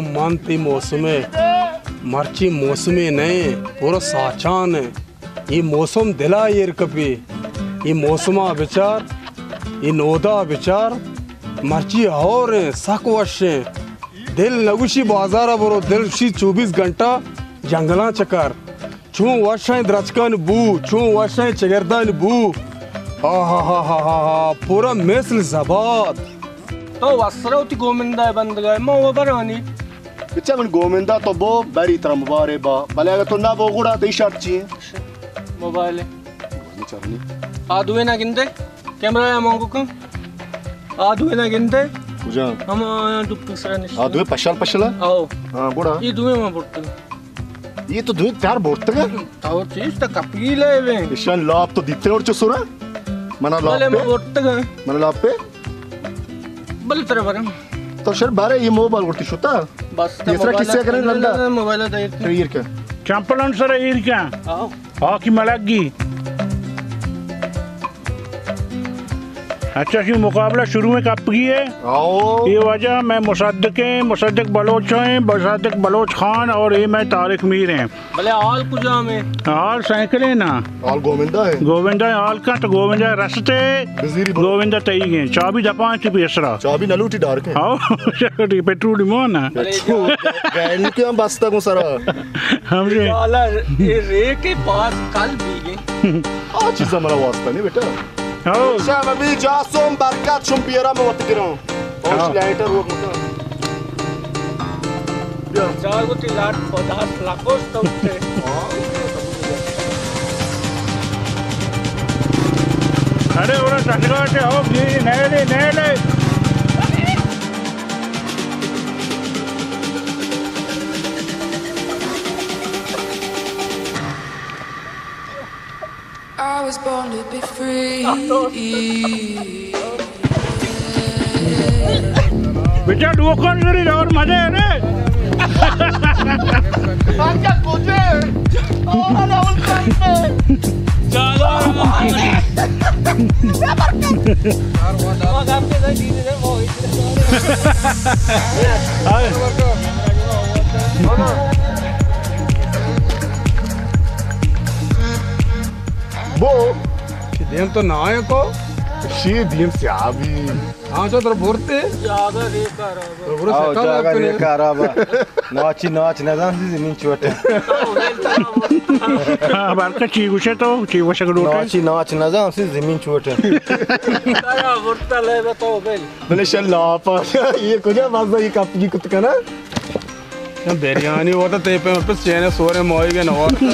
من تئی موسمے، مرچی موسمے نئے، پورا ساچان اے۔ اے موسم دلا ایر کپی۔ اے موسما بچار، اے نودا بچار، مرچی ہور ایں، سک وش ایں۔ دل نگوشی بازارا برو، دل گوشی چوبیس گھنٹہ جنگلاں چکر۔ چون وشیں درچکانی بو، چون وشیں چگردانی بو۔ آہا ہا ہا ہا ہا، پورا مثل زباد۔ تو وسرا وتی گومندہ بندگا، ما و برانی۔ بچا من گومندہ تو بو، بری ترا مبارے با۔ بلے اگر تو نہ بو گڑا تئی شرط چی ہے؟ موبائل ہے۔ آ دوئے نہ گندے؟ کیمرہ یا مانگو کن۔ آ دوئے نہ گندے؟ کجا؟ ہم آیا ڈپک سرا نشتے۔ آ دوئے پشل پشل ہے؟ آؤ۔ ہاں، گڑا؟ یہ دوئے ما برتگ۔ یہ تو دوئے تیار برتگ ہے؟ تو چیز تا کپی لے وے۔ ایشان لاپ تو دیتے اور چو سورا؟ منا لاپ بلے پہ؟ ما برتگ ہے۔ منا لاپ پہ؟ بلے ترا برم۔ تو شر بارے یہ موبائل گرتی شتا؟ بس تا تیسرا موبائل کسے کرے نہ، رندا؟ نہ، نہ، موبائل دیر تو ایر کن۔ چمپلان سر ایر کن۔ آؤ۔ ہاکی ملگی۔ اچھا، شی مقابلہ شروع میں کپگی ہے۔ آؤ۔ یہ وجہ میں مصدق ہیں، مصدق بلوچ ہیں، مصدق بلوچ خان اور یہ میں طارق میر ہیں۔ بلے حال کجام ہے؟ حال سائیکل ہے نا۔ حال گووندا ہے۔ گووندا ہے، حال کا تو گووندا رستے۔ بزیری بلو۔ گووندا تئی گئے۔ چابی دپان چی پیسرا۔ چابی نہ لوٹی ڈار کے۔ آؤ، پٹرول مو نا۔ بلے گیل کے ہم بستا کو سرا۔ ہم سے۔ حالا یہ رے کے پاس کل بھی گئے۔ آ چیزا منا واسطہ نہیں بیٹا۔ ہو۔ شام ابھی جاسم برکت شم بیارا میں وقت گرام۔ اور ہاں۔ لائٹر وہ مکان۔ بیا۔ جاگو تی لاٹ پداس لاکوس تو اٹھے۔ ارے، اوڑا ٹٹگا تے ہو گی، نیلے، نیلے۔ I was born to be free. بیٹا ڈوکن گری اور مزے رے۔ آجا کجے؟ اور اول سائیڈ پہ۔ چلو۔ بو۔ چی دیم تو نہ آیا کو؟ شی دیم سیاہ بھی۔ ہاں، چو تر بورتے۔ جاگہ ریکا رابا۔ آؤ، جاگہ ریکا رابا۔ ناچی ناچ نزان سی زمین چوٹے۔ ہاں، بلکہ چی گوشے تو، چی گوشے کو لوٹے؟ ناچی ناچ نزان سی زمین چوٹے۔ آیا، بورتا لے بتاؤ بل۔ بلے شل لاپا، یہ کجا بازا یہ کپ کی کت کنا؟ بریانی ہوتا تے پہ پس چینے سورے موئی گے نوار۔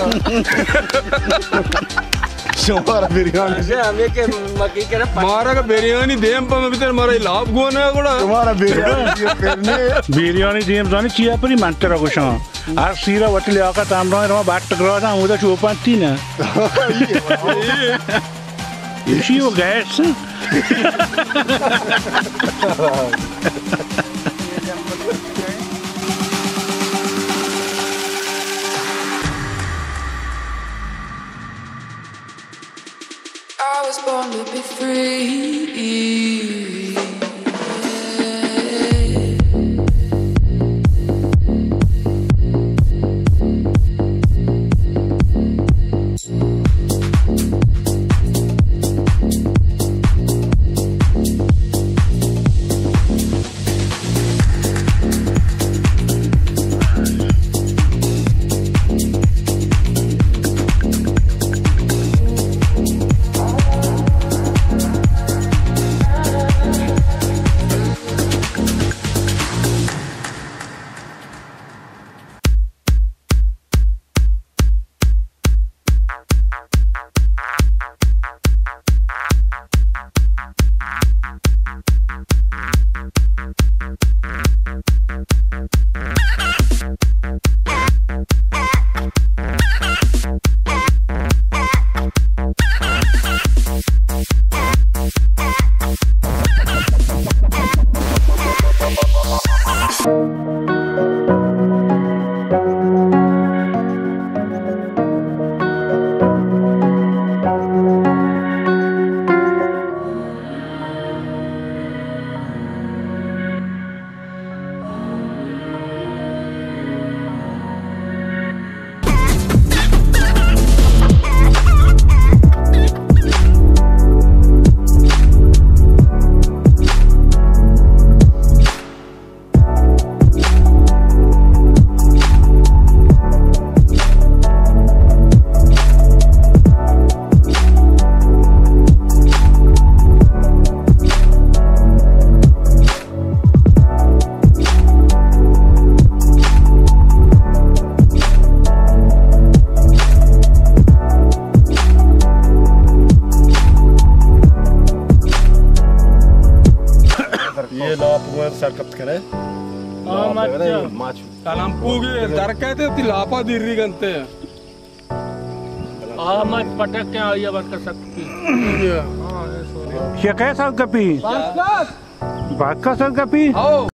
شمارا بریانی۔ اچھا، ہمیں کہ مکی کرے پا- مارا کا بریانی دیم پہ میں بتر مارا لاپ گونا گڑا۔ تمہارا بریانی یہ پھرنے۔ بریانی دیم زانی چیا پری منتر گوشاں۔ ہر سیرا وت لیاقت امران روا بٹ گرا دا، اودا چوپان تی نا۔ ایشی و گیس۔ I was born to be free. سر کپت کنے۔ آ، مچ۔ مچ۔ کلم پوگی در کہتے تی لاپا دیری گنتے۔ آ، مچ پٹک کے آئی ابر کا سکتی۔ یہ کیسا کپی؟ بس کا سر کپی؟ آؤ۔